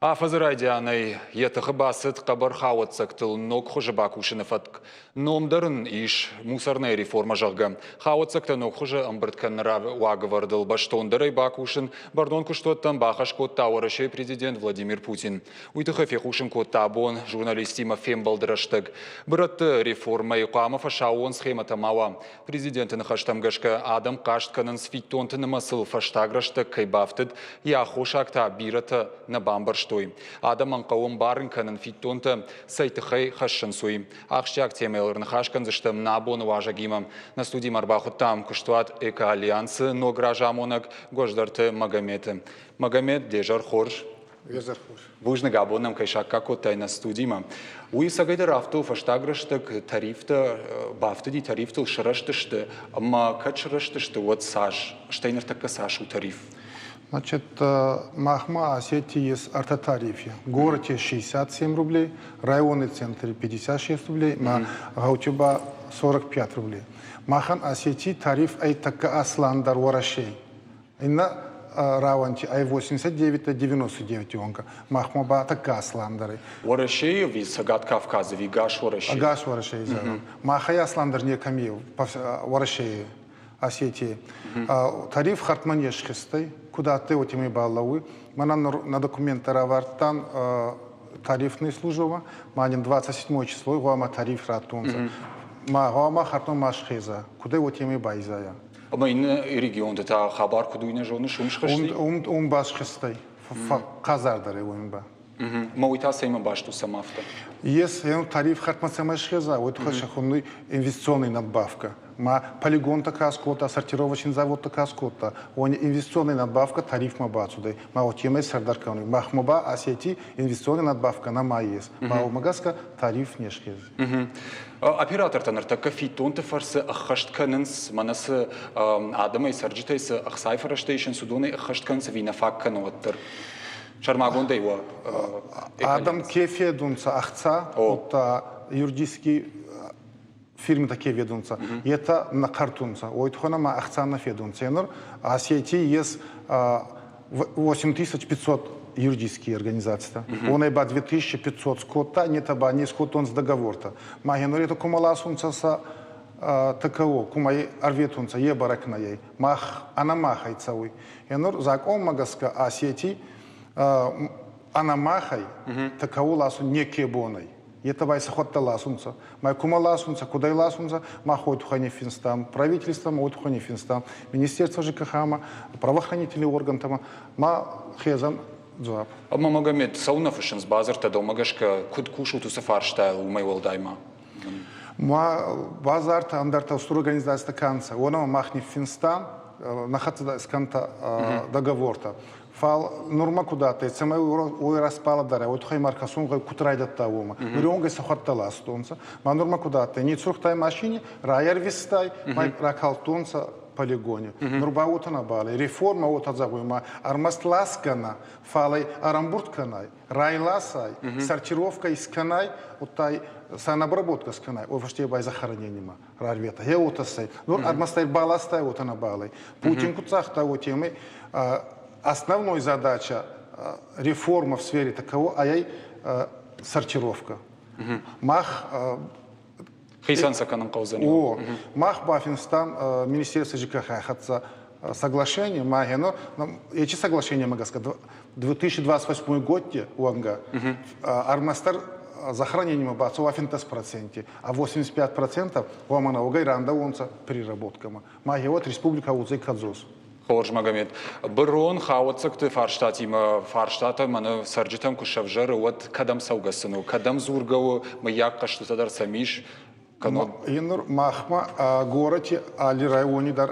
Афӕдзы райдианӕй йӕ тыхы бацыд хъӕбӕр хауӕццӕгтыл ног хуызы бакусыны фӕтк. Ном дӕр ын ис мусорная реформа, зӕгъгӕ. Хауӕццӕгтӕ ног хуызы ӕмбырд кӕныны уагӕвӕрдыл бӕстондӕрӕй бакусын бӕрнон куыстуӕттӕм бахӕс кодта Уӕрӕсейы президент Владимир Путин. Уый тыххӕй фехъусын кодта абон журналисттимӕ фембӕлды рӕстӕг. Бырӕтты реформӕйы хъуамӕ фӕсаууон схемӕтӕ ма уа. Президенты ныхӕстӕм гӕсгӕ, адӕм хъаст кӕнынц фиддонты нымӕцыл фӕстаг рӕстӕг кӕй бафтыд, йӕ аххосаг та бирӕтӕ нӕ бамбӕрстой. Адӕмӕн хъӕуы ӕмбарын кӕнын фиддонтӕ цӕй тыххӕй хӕссынц, уый. Ахсджиаг темӕйыл ӕрныхас кӕндзыстӕм нӕ абоны уазӕгимӕ. Нӕ студимӕ ӕрбахуыдтам куыстуат «Экоальянс-ы ног разамонӕг Гуӕздӕрты Магометы. Магомед, де зӕр хорз! Бузныг, абон нӕм кӕй саккаг кодтай нӕ студимӕ. Уый ӕцӕгӕйдӕр афтӕ у, фӕстаг рӕстӕг тарифтӕ бафтыди, тарифтыл сырӕзтысты, ӕмӕ кӕд сырӕзтысты, уӕд цас? Стӕй ныртӕккӕ цас у тариф? Значит, махмӕ Осетии есть ӕртӕ тарифи. Городе 67 рублей, районный центре 56 рублей, ма гъӕути ба 45 рублей. Махӕн Осетии тариф ӕй тӕккӕ асландӕр Уӕрӕсей. Иннӕ рауӕнти ӕй 89-99 онг, махмӕ ба тӕккӕ асландӕр. Уӕрӕсейы ӕви Цӕгат Кавказы ӕви гас Уӕрӕсейы? Ӕгас Уӕрӕсейы зӕгъӕм. Махӕй асландӕр некӕми Уӕрӕсейы, Осетийы. Тариф хӕрдмӕ не схизтӕй, куд адтӕй, уотемӕй балӕууй. Мӕнӕн нур нӕ документтӕ равардтан тарифный службӕмӕ, ма нин 27 числой гъуамӕ тариф раттонцӕ. Ма гъӕуама хӕрдмӕ ма схеза, кудӕй уотемӕй байзайа. Ӕмӕ иннӕ регионты та хабар куыд уый нӕ зоныс, уым схызти? Уым басхызтӕй, хъазардӕрӕй уым ба. Ма уый та цӕимӕ баст у, цӕмӕ афтӕ? Ес, тариф хӕрдмӕ цӕмӕй схеза, уой туххӕй сӕ хуннуй инвестиционный надбавка. Ма полигонтӕ ка скодта, сортировочный заводтӕ ка скодта, уони инвестиционный надбавка тарифмӕ бацудӕй. Ма уотемӕй сӕрдар кӕнуй. Махмӕ ба Осетий инвестиционный надбавка нӕма ес. Ма уомӕ гӕсгӕ тариф не схезуй. Оператортӕ ныртӕккӕ фиддонты фӕрцы ӕххӕст кӕнынц, мӕнӕ цы адӕмӕй, цӕрджытӕй цы ӕхцайы фӕрӕзтӕ исынц, уыдонӕй ӕххӕст кӕнынц ӕви нӕ фаг кӕны уӕддӕр? Сӕрмагондӕй уӕ Адӕм ке федунцӕ ӕхца, удта юридический фирмитӕ ке ведунцӕ, етӕ нӕ хъӕртунцӕ. Уой туххӕн ӕма ӕхца нӕ федунцӕ. Нур Осетий ес 8500 юридические организацитӕ. Уонӕй ба 2500 скодта, нетӕ ба не скодтонцӕ договортӕ. Ма генуретӕ кумӕ ласунцӕ сӕ ТКО, кумӕ ӕрветунцӕ, е бӕрӕг нӕй. Мах ӕнӕ махӕй цӕуй. Енур закъонмӕ гӕсгӕ Осетий ӕнӕ махӕй ТКО ласун неке бон ӕй. Етӕ ба сӕхуӕдтӕ ласунцӕ. Ма кумӕ ласунцӕ, кудӕй ласунцӕ, мах уой туххӕй ниффинстам, правительствомӕ уой туххӕй ниффинстам, министерство ЖКХ-мӕ, правоохранительный органтӕмӕ ма хезӕн дзуапп. Ӕмӕ Магомед, цӕуылнӕ фыссынц бадзырдтӕ дӕумӕ гӕсгӕ, куыд кусут уыцы фарстайыл уымӕй уӕлдай ма? Ма базартӕ ӕндӕртӕ устур организацитӕ ка нцӕ, уонӕмӕ мах ниффинстан, нӕ хӕццӕ скӕнтӕ договортӕ. Фал нурмӕ куд адтӕй, цӕмӕй уой распалӕдӕрӕй, уой туххӕй ма ӕркӕсун гъӕуй, куд райдӕдта уомӕ. Нуриуӕнгӕ сӕхуӕдтӕ ластонцӕ. Ма нурмӕ куд адтӕй, ницурхтай машини, райӕрвистай, ма ракалдтонцӕ полигони. Нур ба уотӕ нӕбал ӕй. Реформӕ уотӕ зӕгъуй, ма ӕрмӕст ласгӕ нӕ, фал ӕй ӕрӕмбурд кӕнай, райласай, сортировкӕ искӕнай, удта санобработка скӕнай, уой фӕсте ба захоронениемӕ рарвета. Гье уотӕ сӕй. Нур ӕрмӕст ӕй баластай, уотӕ нӕбал ӕй. Путин куд загъта, уотемӕй основной задача реформа в сфере такого ай сортировка. Мах Хицӕн сӕ кӕнын хъӕудзӕни. О, мах бафинстам Министерство ЖКХ хӕццӕ соглашение, ма гено, эти соглашения гӕсгӕ 2028 годте уӕнгӕ ӕрмӕстдӕр захоронениемӕ бацӕуа 15%, а 85% уомӕн уогӕй рандӕуонцӕ переработкӕмӕ. Ма гъеуӕд республикӕ уодзӕй кӕдзос. Хорз, Магомед. Бырон хауӕццӕгты фарстатимӕ фарстатӕ мӕнӕ цӕрджытӕм куы сӕвзӕры, уӕд кӕдӕм цӕугӕ сын у? Кӕдӕм дзургӕ у? Мыййаг хъӕстытӕ дӕр сӕм ис? Кӕнон? Нур махмӕ горӕти алли райони дӕр,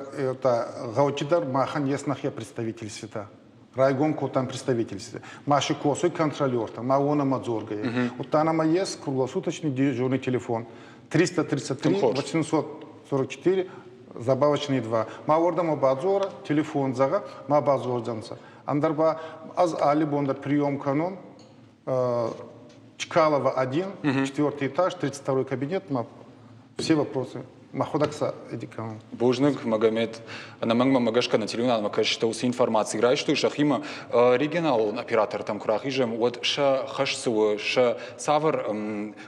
гъӕути дӕр махӕн ес нӕхе представительствитӕ. Райгом кодтам представительстве. Ма си косуй контролертӕ, ма уонӕмӕ дзоргӕй. Удта нӕмӕ ес круглосуточный дежурный телефон 333 844 забавочный 2. Ма уордӕмӕ бадзора, телефон зӕгъӕ, ма бадзордзӕнцӕ. Ӕндӕр ба ӕз алли бон дӕр прием кӕнун Чкалова 1, четвертый этаж, 32 кабинет, ма все вопросы. Мӕхуӕдӕг сӕ эди кӕнун. Бузныг, Магомед. Ӕнӕмӕнг мӕм гӕсгӕ нӕ телеуынадмӕ кӕсджытӕ уыцы информаци райстой сӕхимӕ. Регионалон оператортӕм куы рахизӕм, уӕд сӕ хӕс цы у, сӕ цавӕр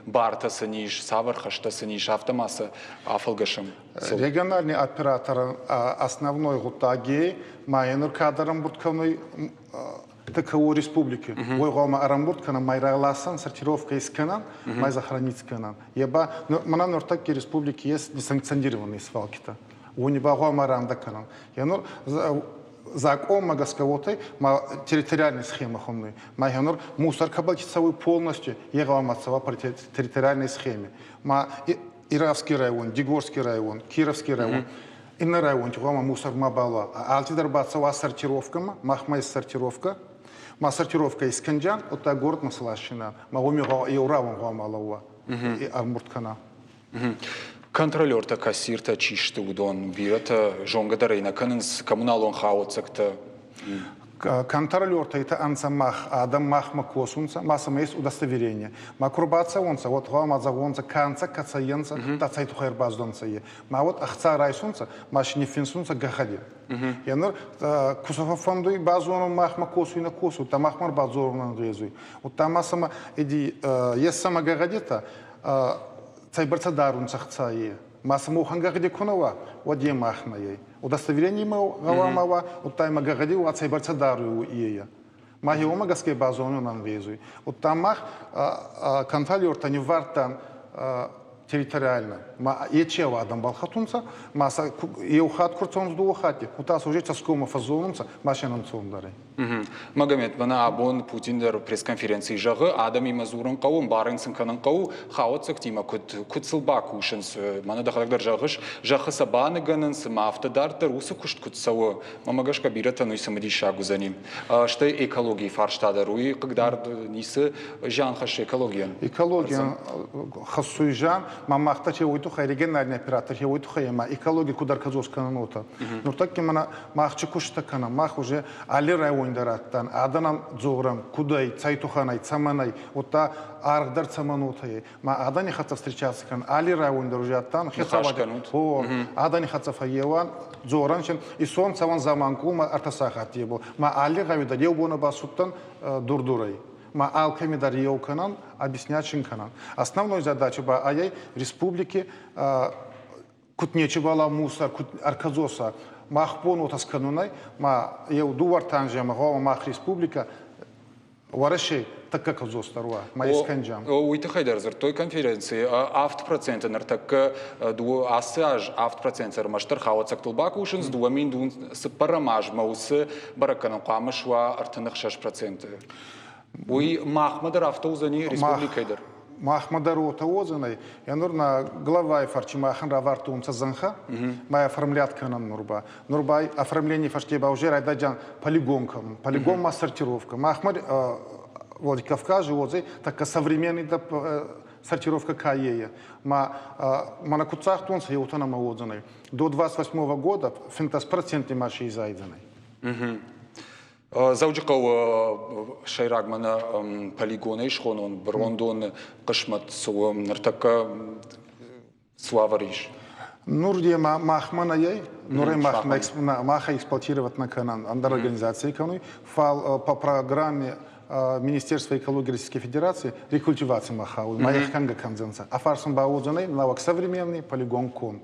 бартӕ сын ис, цавӕр хӕстӕ сын ис, афтӕ ма сӕ афӕлгӕсӕм. Региональный операторӕн основной гъуддаги ма нур кадӕр ӕмбурд кӕнуй ТКО республики. Уой гъӕуама ӕрӕмбурд кӕнӕн, ма раласӕн, сортировка искӕнӕн, ма захоронить кӕнӕн. Е ба мӕнӕ нуртӕкки республики есть несанкционированные свалкитӕ. Уони ба гъӕуама рандӕ кӕнӕн. Е нур закъонмӕ гӕсгӕ уотӕй ма территориальная схема хуннуй. Ма нур мусор кӕбӕл цӕуй полностью, е гъӕуама цӕуа по территориальной схеме. Ма Иравский район, Дигорский район, Кировский район. Иннӕ районти гъӕуама мусор ма бала. Алцидӕр бацӕуа сортировкӕмӕ, махмӕ есть сортировка. Ма сортировка искӕнджан, удта городмӕ сласинан. Ма уоми еу рауӕн гъӕуама лӕууа, ӕрмурд кӕна. Контролертӕ, кассиртӕ чи сты, уыдон бирӕтӕ зонгӕ дӕр ӕй нӕ кӕнынц коммуналон хауӕццӕгтӕ. Контролертӕ итӕ ӕнцӕ мах, адӕм махмӕ косунцӕ, ма сӕмӕ ес удостоверение. Ма ку рбацӕуонцӕ, уӕд гъӕуама зӕгъонцӕ, ка нцӕ, кӕцӕй ӕнцӕ, та цӕй туххӕй ӕрбацудӕнцӕ е. Ма уӕд ӕхца райсунцӕ, ма си ниффинсунцӕ гӕгъӕди. Е нур ку сӕ фӕффӕндуй базонун махмӕ косуй, нӕ косуй, та махмӕ ӕрбадзорун ӕнгъезуй. Удта ма сӕмӕ эди ес сӕмӕ гӕгъӕдитӕ, цӕйбӕрцӕ дарунцӕ ӕхца е. Ма сӕмӕ уӕхӕн гӕгъӕди ку нӕ уа, уӕд е махмӕ ey. Удостоверение имӕ гъӕуама уа, удта имӕ гӕгъӕди уа, цӕйбӕрцӕ даруй е. Ма уомӕ гӕсгӕ базонун ӕнгъезуй. Удта мах контролертӕ ниввардтан территориально. Ма ечи адӕм балхӕтунцӕ, ма сӕ еу хатт ку рцӕунцӕ, дууӕ хатти, удта сӕ уже цӕсгоммӕ фӕззонунцӕ, ма се нӕнцондӕр ӕй. Магомед, мӕнӕ абон Путин дӕр пресс-конференцийы зӕгъы, адӕмимӕ дзурын хъӕуы, ӕмбарын сын кӕнын хъӕуы, хауӕццӕгтимӕ куыд сыл бакусынц, мӕнӕ дӕхӕдӕг дӕр зӕгъыс, зӕххы сӕ баныгӕнынц, ӕмӕ афтӕ дарддӕр уыцы куыст куыд цӕуы, мӕнмӕ гӕсгӕ бирӕтӕн уый цымыдисаг уыдзӕни. Стӕй экологийы фарста дӕр, уый хъыгдард ницы зиан хӕссы экологийӕн? Экологийӕн хӕссуй зиан, ма мах та уой туххӕй региональный оператор уой туххӕй ӕма экологи куд ӕркӕдзос кӕнӕн, уотӕ. Нуртӕкки мӕнӕ мах чи кустӕ кӕнӕм, мах уже алли райони дӕр адтан, адӕнӕн дзорӕн, куд ӕй, цӕй туххӕн ӕй, цӕмӕн ӕй, удта аргъ дӕр цӕмӕн уотӕ ӕй. Ма адӕни хӕццӕ встречаться кӕнӕн, алли райони дӕр уже адтан, хецауади адӕни хӕццӕ фӕййеуӕн, дзорӕн син, исон цӕуӕн Заманкъулмӕ ӕртӕ сахатти бо. Ма алли гъӕуи дӕр еу бонӕ бацудтӕн Дур-Дурӕй. Ма алкӕми дӕр еу кӕнӕн, объяснять син кӕнӕн. Основной задача ба ӕй республики куд нечибала мусор, куд ӕркӕдзоса. Мах бон уотӕ скӕнунӕй, ма еу дууӕртӕ анземӕ гъӕуама мах республикӕ Уӕрӕсе тӕккӕ кӕдзосдӕр уа, ма искӕнджам. Уый тыххӕй дӕр дзырдтой конференцийы. 7% ныртӕккӕ ацы аз 7% ӕрмӕстдӕр хауӕццӕгтыл бакусынц, 2004 азмӕ уыцы бӕрӕггӕнӕн хъуамӕ суа 36%. Уый махмӕ дӕр афтӕ уыдзӕни республикӕйы дӕр? Махмӕ дӕр уотӕ уодзӕнӕй. Е нур нӕ главай фӕрчи махӕн равардтонцӕ зӕнхӕ, ма оформлят кӕнӕн нур ба. Нур ба оформление фӕсте ба уже райдайдзиан полигон кӕнун. Полигон ма сортировка. Махмӕ Владикавкази уодзӕй тӕккӕ современный сортировка ка е. Ма мӕнӕ куд загътонцӕ, еутӕ нӕмӕ уодзӕнӕй. До 28 года 15% ма си изайдзӕнӕй. Дзӕуджыхъӕуы сӕйраг мӕнӕ полигонӕй схонон брондоны хъысмӕт цы у, ныртӕккӕ цы уавӕр ис? Нур е махмӕ нӕй, нур махмӕ мах эксплуатировать нӕ кӕнӕн, ӕндӕр организаци кӕнуй, фал по программе Министерства экологии Российской Федерации рекультивацимӕ хауй, ма ехкӕнгӕ кӕндзӕнцӕ. А фарсӕн ба уодзӕнӕй нӕуӕг современный полигон конд.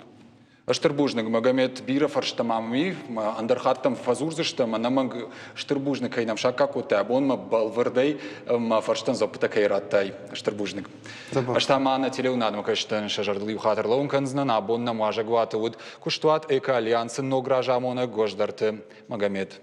Стыр бузныг, Магомед, бирӕ фӕрстӕ мӕм и, ӕндӕр хатт дӕм фӕдзурдзыстӕм, ӕнӕмӕнг стыр бузныг, кӕй нӕм саккаг кодтай абон мӕ бӕлвырдӕй мӕ фӕрстӕн дзуӕппытӕ кӕй радтай. Стыр бузныг. Ӕз та ма нӕ телеуынадмӕ кӕсджытӕн сӕ зӕрдыл иу хатт ӕрлӕууын кӕндзынӕн. Абон нӕм уазӕгуаты уыд куыстуат Эко-Альянсы ног разамонӕг Гуӕздӕрты Магомед.